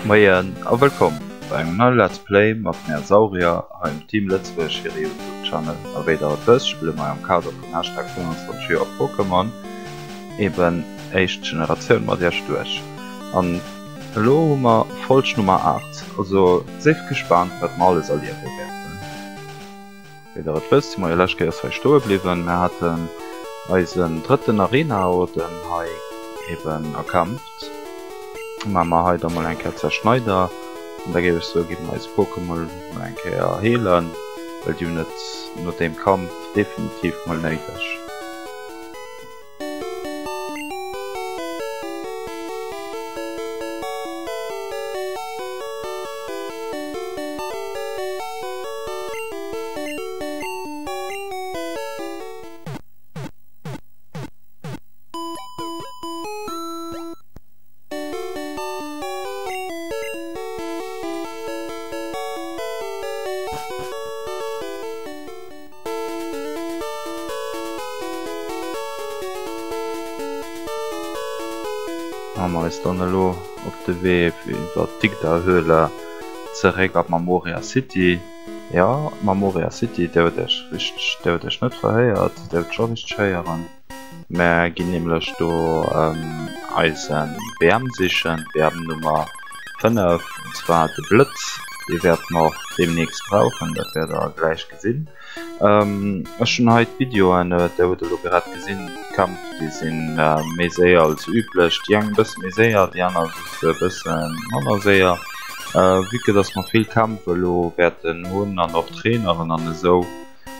Moien a wëllkomm bei engem neie Let's Play mat mär Saurier hei um Team Lëtzebuerg hire Youtube Channel. A wéi der et wësst spille mer am Kader vum Hashtag 25 Joer Pokémon eben éischt Generatioun mat iech duerch. An elo hu mer Folg Nummer 8, also sidd gespaant wat mer alles erliewe wäerten. Wéi der et wësst, si mer jo lescht Kéiers hei stoe bliwwen. Mer haten eisen drëtten Arena-Orden hei eben erkämpft. Maache mer hei da mol eng Kéier Zerschneider. An da géif ech soen, gi mer eis Pokémon mol eng Kéier heelen, well déi hunn et no deem Kampf definitiv mol néideg. Maache mer eis dann elo op de Wee fir iwwer d'Digda-Höhle zeréck op Marmoria City. Jo, Marmoria City, dir hutt iech richteg, dir hutt iech net verhéiert, dir hutt scho richteg héieren. Mer ginn nämlech do eise WM sichen, WM Nummer 5, an zwar de Blëtz. Dee wäerte mer och deemnächst brauchen, dat wäert der gläich gesinn. Ech hunn hei d'Videoen, der hutt elo grad gesinn, d'Kämpf déi si méi séier als üblech, déi eng e bësse méi séier, déi aner just e bësse manner séier. Vue que dass mer vill Kämpf elo wäerten hunn an och Traineren an esou,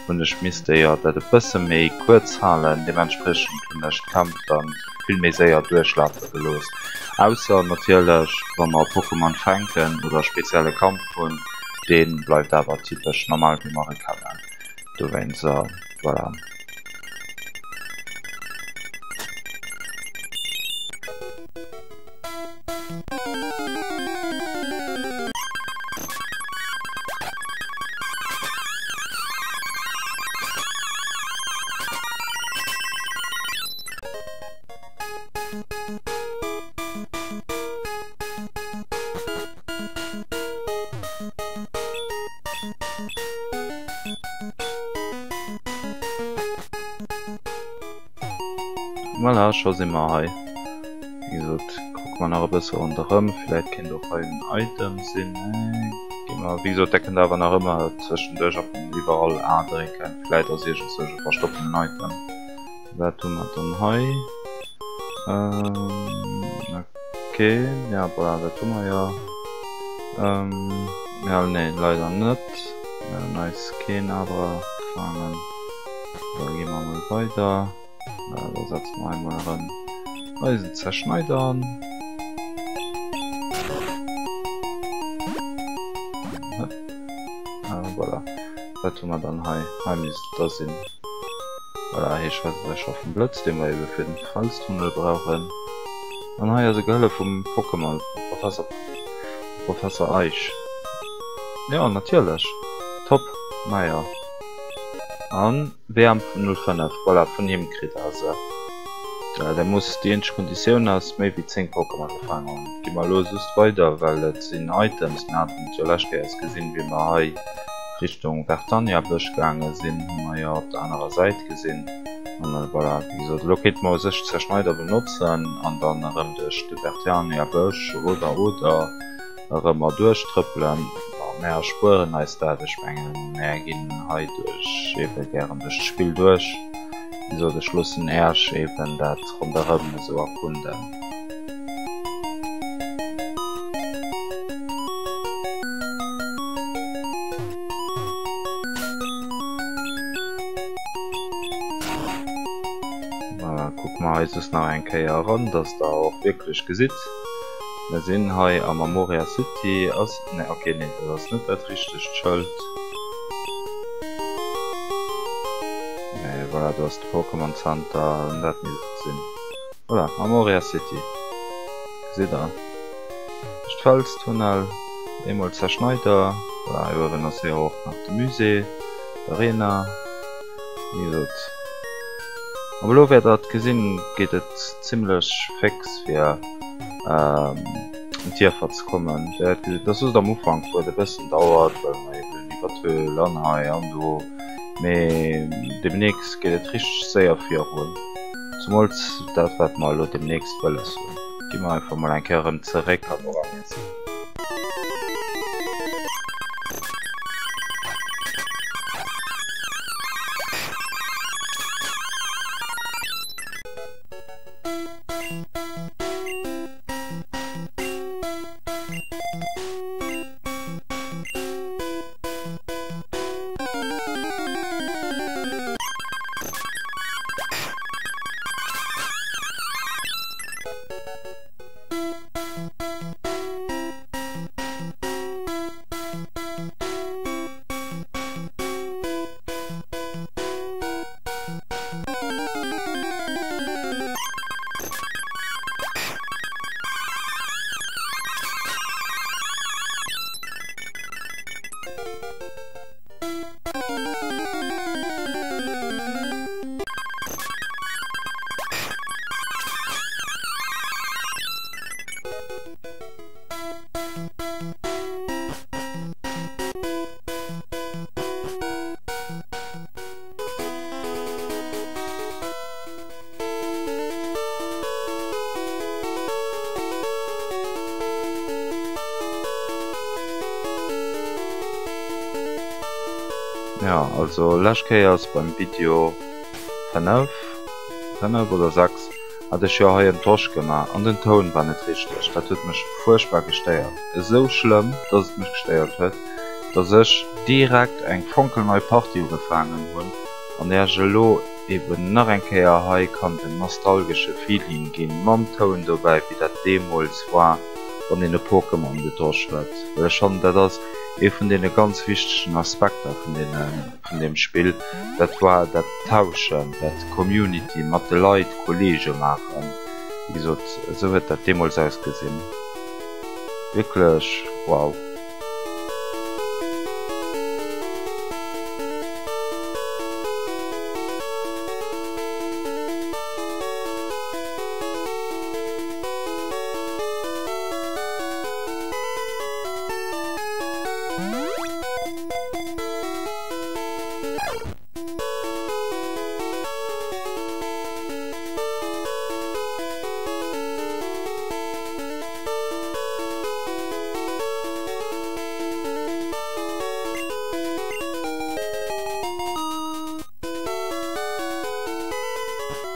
hunn ech misste jo dat e bësse méi kuerz halen, deementspriechend hunn ech d'Kämpf dann vill méi séier duerchlafe gelooss, ausser natierlech wa mer Pokémon fänken oder e spezielle Kampf hunn, dee bleift awer typesch normal wéi mer e kennen, dowéinst voilà. Voilà, scho si mer hei. Wéi gesot, kucke mer nach e bësse ronderëm. Vläit kéint och hei en Item sinn. Nee, gi mer. Wéi gesot, där kënnt awer nach ëmmer zwëschenduerch ab an iwwerall A drécken. Vläit ass iergendzwousch e verstoppenen Item. Wat hu mer dann hei? Ähm, okay. Ja, voilà, dat hu mer jo. Ähm, ja, nee, leider net. Mir hunn eis keen Abra gefaangen. Da gi mer mol weider. Da setze mer hei mol erëm eisen Zerschneider an. Voilà, wat hu mer dann hei? Hei misst et da sinn. Voilà, hie schwätzt eis scho vum Blëtz, dee mer ebe fir den Felstunnel brauchen. An hei ass e Gehëllef vum Pokémon, vum Professor, Professor Eich. Jo, natierlech! Top! Majo. An WM 05, voilà, vun him kritt der se. Der muss, déi eenzeg Konditioun ass, méi wéi 10 Pokémon gefaangen hunn. Gi mer elo just weider, well et sinn Items, mir haten et jo lescht Kéiers gesinn, wéi mer hei Richtung Vertania-Bësch gaange sinn, hu mer jo op der anerer Säit gesinn. An voilà, wéi gesot, elo kéinte mer u sech Zerschneider benotzen an dann erëm duerch de Vertania-Bësch oder oder. Erëm erduerch trëppelen. Bon, mär erspueren eis dat. Ech mengen, mär ginn hei duerch ebe gären duerch d'Spill duerch. Wéi gesot, ech loossen Äerch eben dat ronderëm esou erkunden. Voilà, kucke mer hei soss nach eng Kéier eran, dass der och wierklech gesitt. Mir sinn hei am Amoria City. Ass, nee, ok, nee, dat ass net dat richtegt Schëld. Nee, voilà, do ass de Pokémon Center, an dat misst et sinn. Voilà, Amoria City. Gesitt der? Duerch d'Felstunnel, eemol Zerschneider. Voilà, hei uewen ass jo och nach de Musée, d'Arena. Wéi gesot, ab elo wäert der et gesinn, geet et zimlech féx fir. Un d'Dierfer ze kommen. Dat ass just am Ufank wou et e bëssen dauert, well mer eben iwwer d'Höhl an hei an do, mee demnächst geet et richteg séier virun. Zumools dat wat mer elo demnächst wëlles hunn. Gi mer einfach mol eng Kéier erëm zeréck an Oranje City. Ja, also lescht Kéiers beim Video 5, 5 oder 6 hat ech jo hei en Tosch gemaach an den Toun war net richteg. Dat huet mech fuerchtbar gestéiert. Esou schlëmm, dass et mech gestéiert huet, dass ech direkt eng fonkelnei Partie ugefaangen hunn an Iech elo eben nach eng Kéier hei kann den nostalgesche Feeling ginn, mam Toun dobäi, wéi dat deemools war, wann een e Pokémon getosch huet. Well ech fannen, dat ass ee vun deene ganz wichtegen Aspekter vun deene, vun deem Spill, dat war dat Tauschen, dat Community mat de Leit, Kollege maachen. Wéi gesot, esou huet dat deemools ausgesinn. Wierklech wow.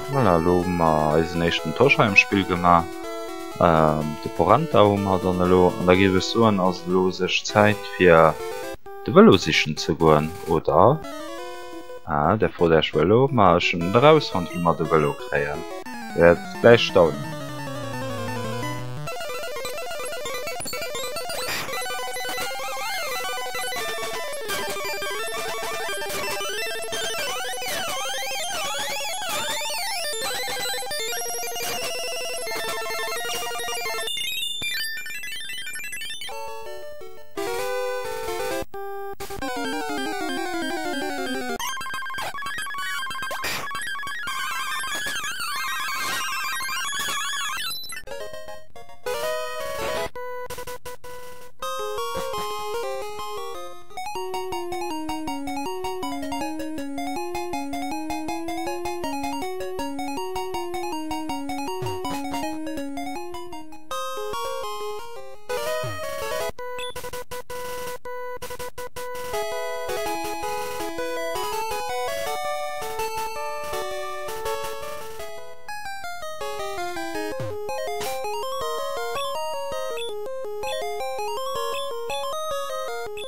Voilà, elo hu mer eisen éischten Tosch hei am Spill gemaach. De Porenta hu mer dann elo. An da géif ech soen, ass et elo u sech Zäit fir de Vëlo sichen ze goen, oder? Ah, där frot Äech Vëlo? Ma ech hunn et erausfonnt, wéi mer de Vëlo kréien. Dir wäert gläich staunen.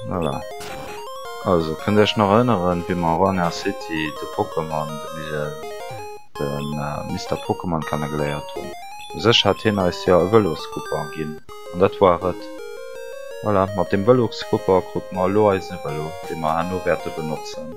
Voilà. Also, kënnt Iech nach erënneren, wéi mer a Rania City de Pokémon, de Mister Pokémon kennegeléiert hunn? U sech hat hien eis jo e Vëloscoupon ginn. An dat war et. Voilà, mat deem Vëloscoupon krute mer elo eise Vëlo, dee mer herno wäerte benotzen.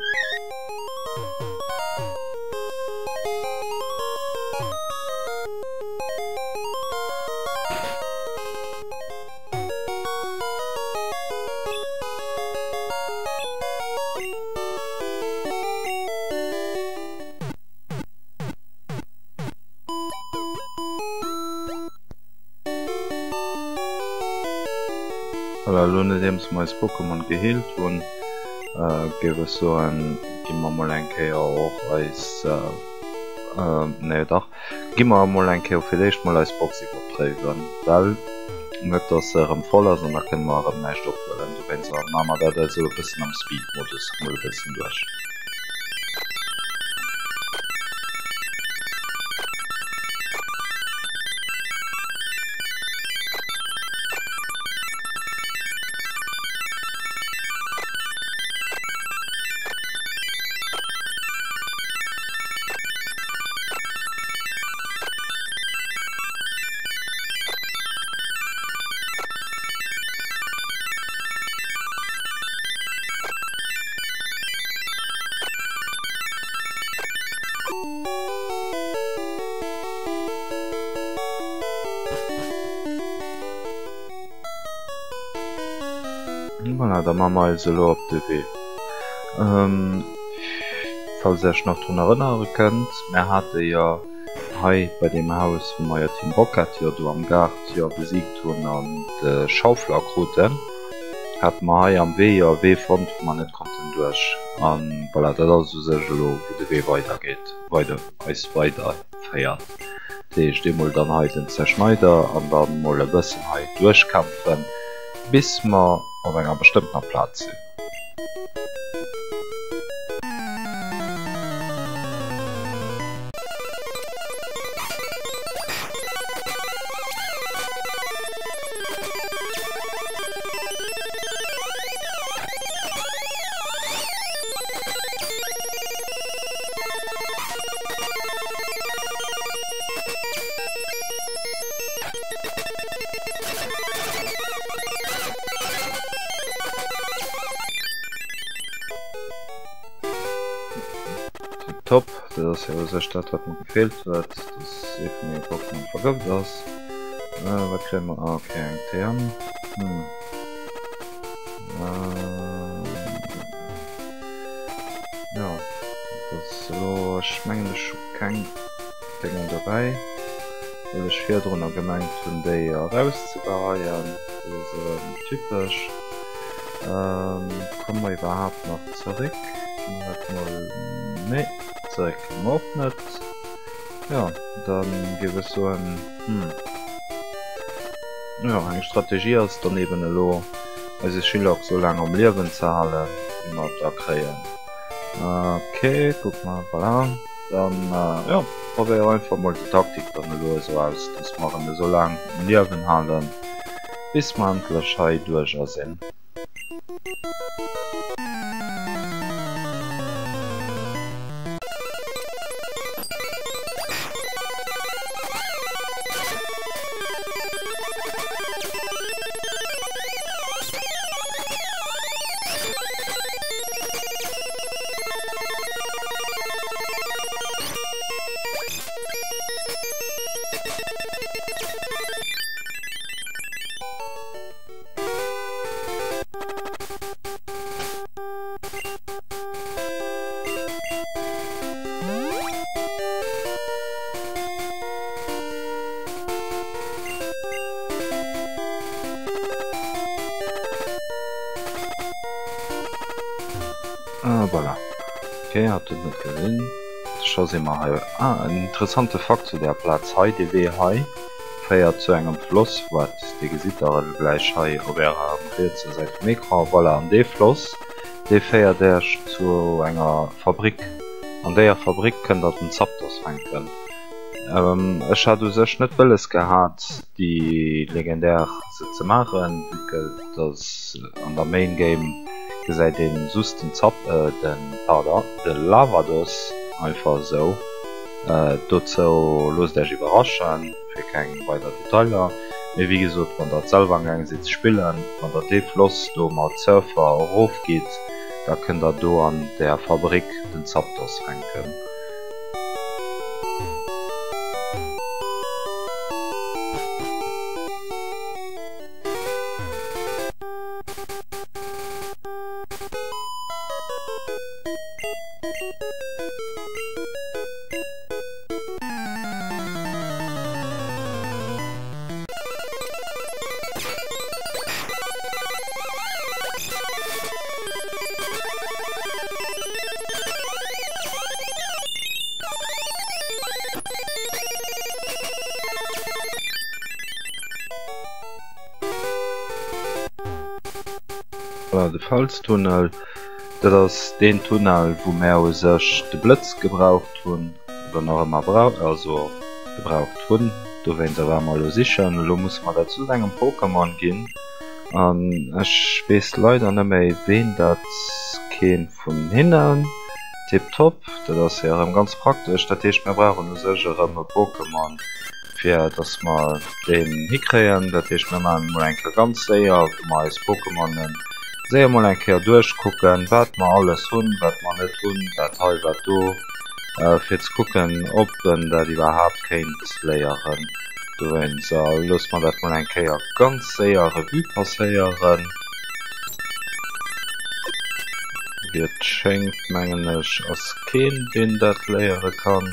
Voilà, elo nodeems mer eis Pokémon geheelt hunn, géif ech soen, gi mer mol eng Kéier och eis, nee dach, gi mer emol eng Kéier fir d'éischt mol eis Box iwwerpréiwen, well net dass se erëm voll ass an da kënne mer erëm näischt ophuelen. Dowéinst maache mer dat esou e bëssen am Speed-Modus mol e bëssen duerch. Voilà, da maache mer eis elo op de Wee. Falls Dir Iech nach drun erënnere kënnt, mär hate jo hei bei deem Haus, wou mer jo Team Rocket jo do am Gaart jo besiegt hunn an de Schaufler kruten, hate mer hei am Wee jo e Wee fonnt, wou mer net konnten duerch. An voilà, dat ass u sech elo, wou de Wee weidergeet, weider, eis weiderféiert. Dat heescht, eemol dann hei den Zerschneider an dann mol e bëssen hei duerchkämpfen, bis mer op enger bestëmmtener Plaz sinn. Top, dat ass jo u sech dat wat mer gefeelt huet, dass ee vun menge Pokémon vergëft ass. Wat kréie mer? Ah ok, eng TM. Hm. Jo, dat ass elo, ech mengen ech hu keng Déngen dobäi, well ech virdrunner gemengt hunn déi erauszegeheien. Dat ass erëm typesch. Komme mer iwwerhaapt nach zeréck? Gi mer dat mol, nee, zeréck komme mer och net. Jo, da géif ech soen, hm, jo, eng Strategie ass dann eben elo eise Schillock sou laang am Liewen ze halen, wéi mer et da kréien. Ok, kuck mer, voilà. Dann, jo, probéiere einfach mol déi Taktik dann elo esou aus, dass mer en esou laang um Liewen halen, bis mer endlech hei duercher sinn. Ah, voilà. Ok, hat et net gesinn. Scho si mer hei. Ah, en interessante Fakt zu där Plaz hei, dee Wee hei féiert zu engem Floss, wat Dir gesitt der elo gläich hei op Ärer rietser Säit vum Ecran. Voilà, an dee Floss, dee féiert Äech zu enger Fabrik. An déier Fabrik kënnt Der den Zapdos fänken. Ech hat u sech net wëlles gehat, déi legendär se ze maachen, vue que dass an der Main Game gesäit een just den Zap, den, pardon, de Lavados einfach esou. Dozou loosst Äech iwwerraschen, fir keng weider Detailer. Mee wéi gesot, wann der et selwer amgaange sidd ze spillen, wann der dee Floss do mat Surfer erof gitt, da kënnt der do an där Fabrik den Zapdos fänken. Voilà, de Felstunnel. Dat ass deen Tunnel, wou mär u sech de Blëtz gebraucht hunn, oder nach ëmmer brau-, also gebraucht hunn. Dowéinster ware mer elo sichen. Elo musse mer dat zu engem Pokémon ginn. An ech weess leider net méi, ween dat, keen vun hinnen. Tiptop, dat ass jo erëm ganz praktesch. Dat heescht, mir brauchen u sech erëm e Pokémon, fir dass mer deen hikréien. Dat heescht, mir maachen emol eng Kéier ganz séier, wou mer eis Pokémonen séier emol eng Kéier duerchkucken, wat mer alles hunn, wat mer net hunn, wat hei, wat do, fir ze kucken, ob en dat iwwerhaapt kéint léieren. Dowéinst loosse mer dat mol eng Kéier ganz séier Revue passéieren. Wéi et schéngt, mengen ech, ass keen, deen dat léiere kann.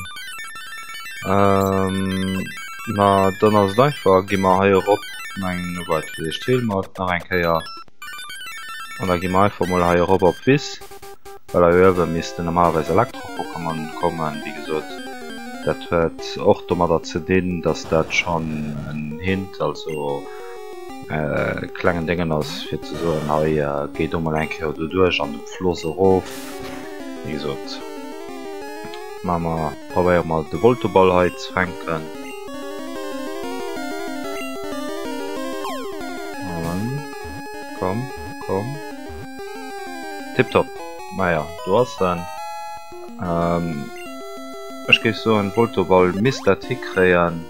Ma dann ass et einfach, gi mer hei erop, mengen ech, wait, villäicht feele mer et nach eng Kéier. An da gi mer einfach mol hei erop op d'Wiss, well hei uewe missten normalerweis Elektro-Pokémon kommen. Wéi gesot, dat huet och domadder ze dinn, dass dat schonn en Hint, also e klengen Déngen ass, fir ze soen, hei géi do mol eng Kéier doduerch an de Floss erof. Wéi gesot, maache mer. Probéiere mer de Voltoball hei ze fänken. An komm, komm. Tiptop. Naja, do ass en. Ähm, ech géif soen, Voltoball misst dat hikréien.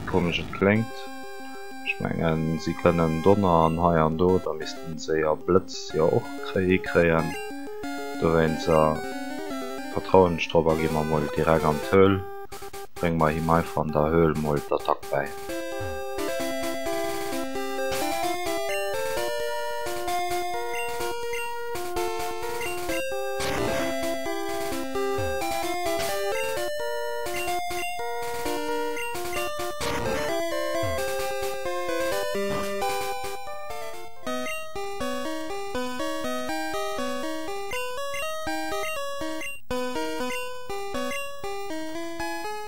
Komesch et kléngt. Ech mengen, si kënnen Donner an hei an do, da missten se jo Blëtz jo och hikréien. Dowéinst vertrauen ech drop a gi mer mol direkt an d'Höhl. Brénge mer him einfach an der Höhl mol d'Attack bäi.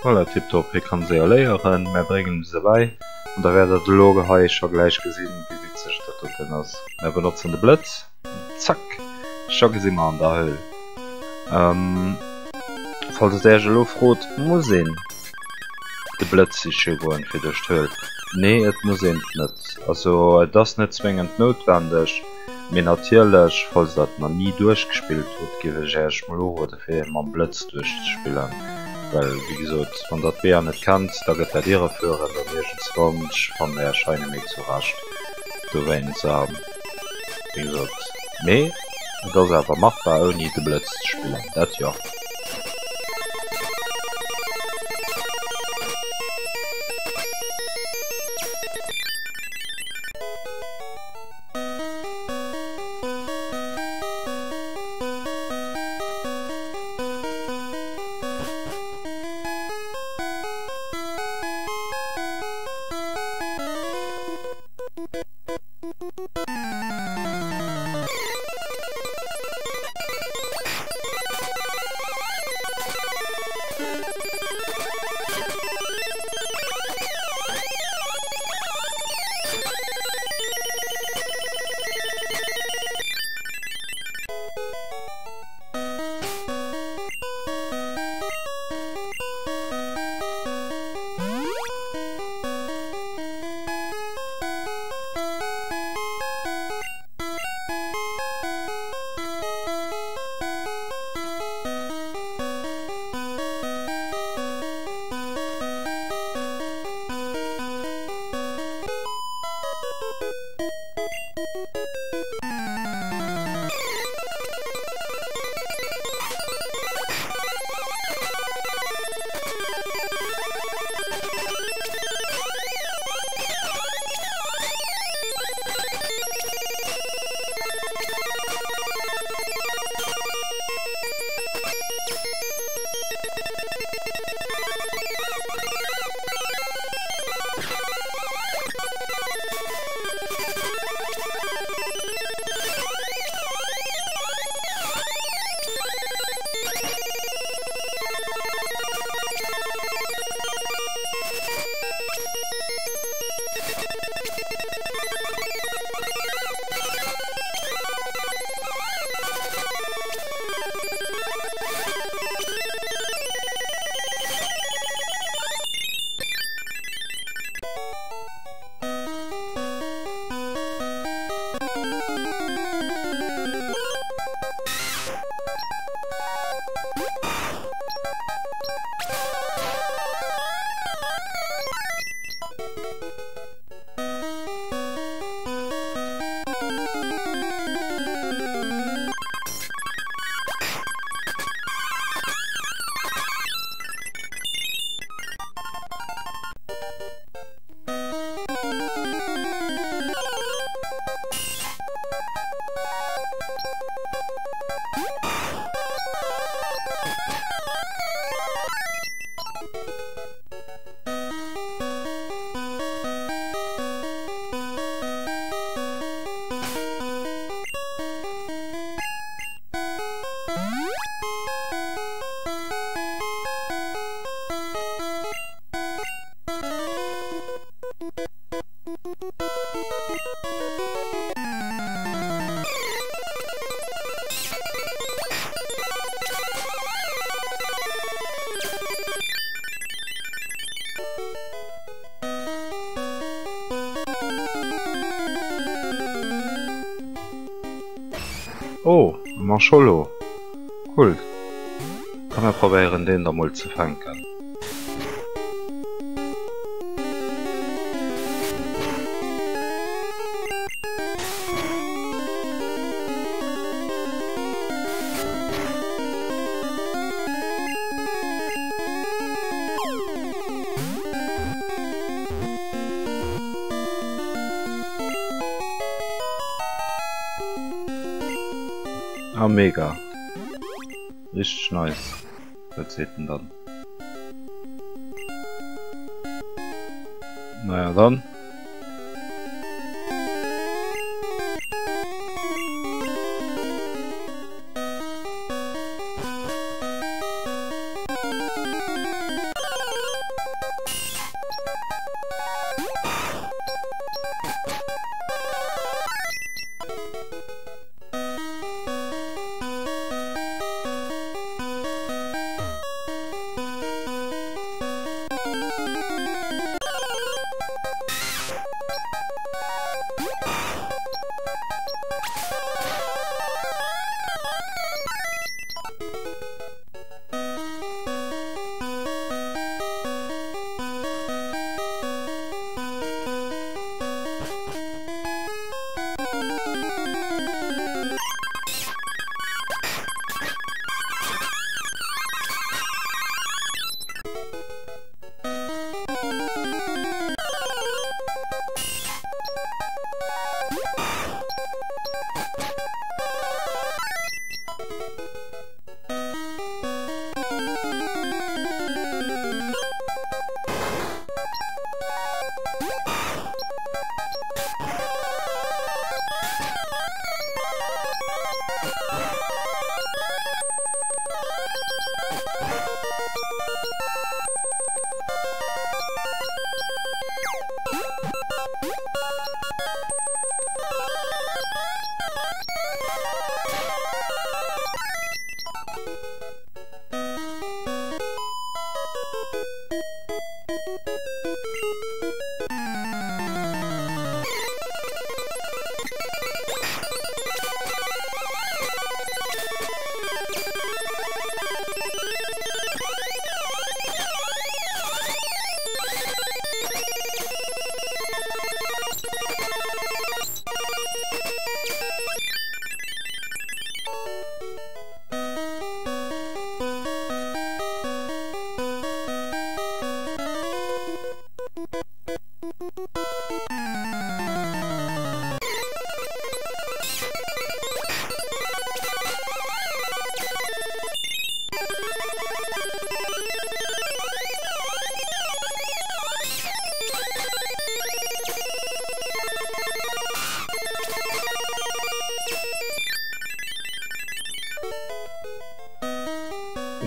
Voilà, tiptop, hie kann séier léieren, mär bréngen em se bäi an da wäert der et elo hei scho gläich gesinn, wéi witzeg dat doten ass. Mär benotzen de Blëtz, zack, scho gesi mer an der Höhl. Falls der iech elo frot, muss een de Blëtz siche goen fir duerch d'Höhl? Nee, et muss een et net. Also et ass net zwéngend noutwendeg, mee natierlech falls der et nach ni duerchgespillt hutt, géif ech iech mol uroden fir mam Blëtz duerchzespillen, well wéi gesot wann der d'Weeër net kennt, da gëtt dat irreführend an iergendswann fannt der iech hei net méi zurecht. Dowéinst wéi gesot, mee et ass awer machbar ouni de Blëtz ze spillen, dat jo. Oh, e Mascholo! Cool. Komm mir probéieren deen da mol ze fänken. Ah mega. Richteg nice. Wat seet en dann? Naja dann.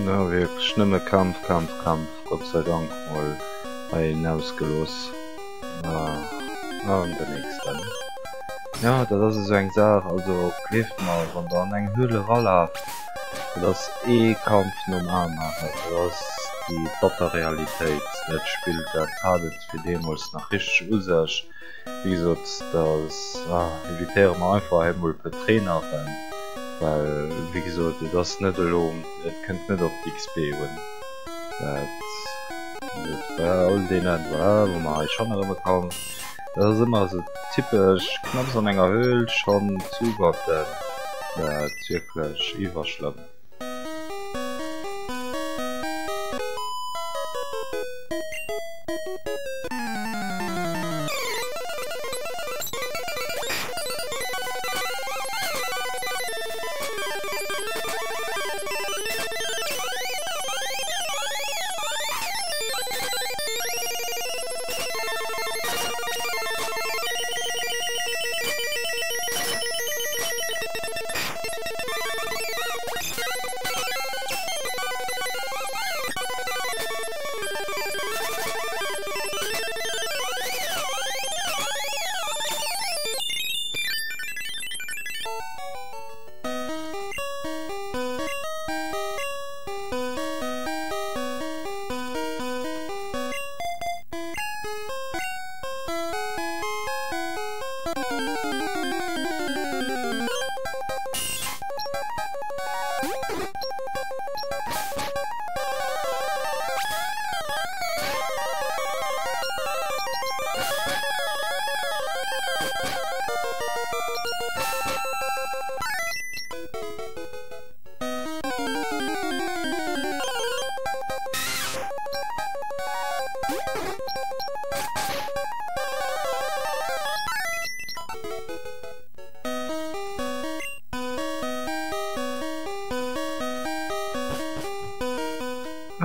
Na wierklech nëmme Kampf, Kampf, Kampf. Gott sei Dank mol hei een ausgelooss. An den nächsten. Ja, dat ass esou eng Saach, also gleeft mer, wann der an eng Höhle eralaaft, dat ass ee Kampf nom aneren, dat ass déi batter Realitéit. Dat Spill, dat hat et fir deemools nach richteg u sech. Wéi gesot, da evitéiere mer einfach hei emol e puer Traineren, well wéi gesot, et ass net elo, et kënnt net op d'XP un. Dat, bei all deenen, voilà, wou mer hei schonn erëm e Kampf. Dat ass ëmmer esou typesch, knapps an enger Höhl, schonn Zubaten. Dat ass wierklech iwwerschlëmm.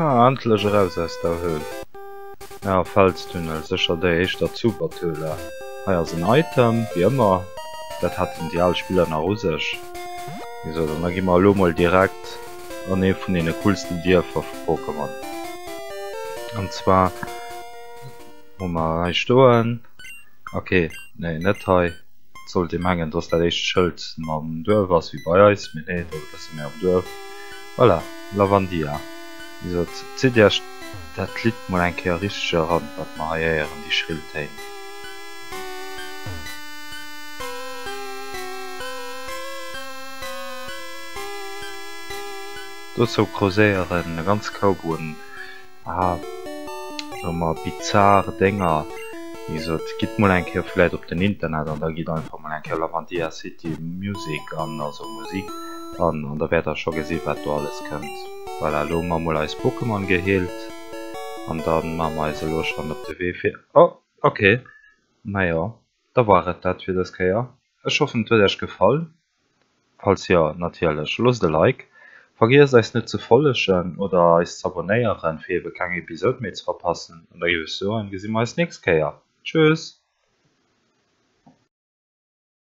Ah, endlech eraus aus der Höhl. Ja, Felstunnel, sécher déi éischter Zuberthöhle. Hei ass en Item, wéi ëmmer. Dat haten déi al Spiller nach u sech. Wéi gesot, an da gi mer elo mol direkt an ee vun deene coolsten Dierfer vu Pokémon. An zwar hu mer hei stoen, ok, nee net hei. Et sollt ee mengen, dass dat éischt Schëld mam Duerf ass, wéi bei eis, mee nee, do e bësse méi am Duerf. Voilà, Lavandia. Wéi gesot, zitt iech dat Lidd mol eng Kéier richteg eran, wat mer hei héieren, déi schrill Téin. Dozou kurséieren e ganz Koup un. Ah, soe mer bizar Dénger. Wéi gesot, gitt mol eng Kéier vläit op den Internet an da gitt einfach mol eng Kéier Lavandia City Music an, also Musik an, an da wäert der scho gesi wat do alles kënnt. Voilà, elo hu mer mol eis Pokémon geheelt an da maache mer eis elo schonn op de Wee fir, oh, ok, majo, da war et dat fir dës Kéier. Ech hoffen et huet iech gefall. Falls jo, natierlech loosst e Like, vergiesst eis net ze follegen oder eis z'abonéieren fir ebe keng Episode méi ze verpassen an da géif ech soen gesi mer eis nächst Kéier. Tschüss!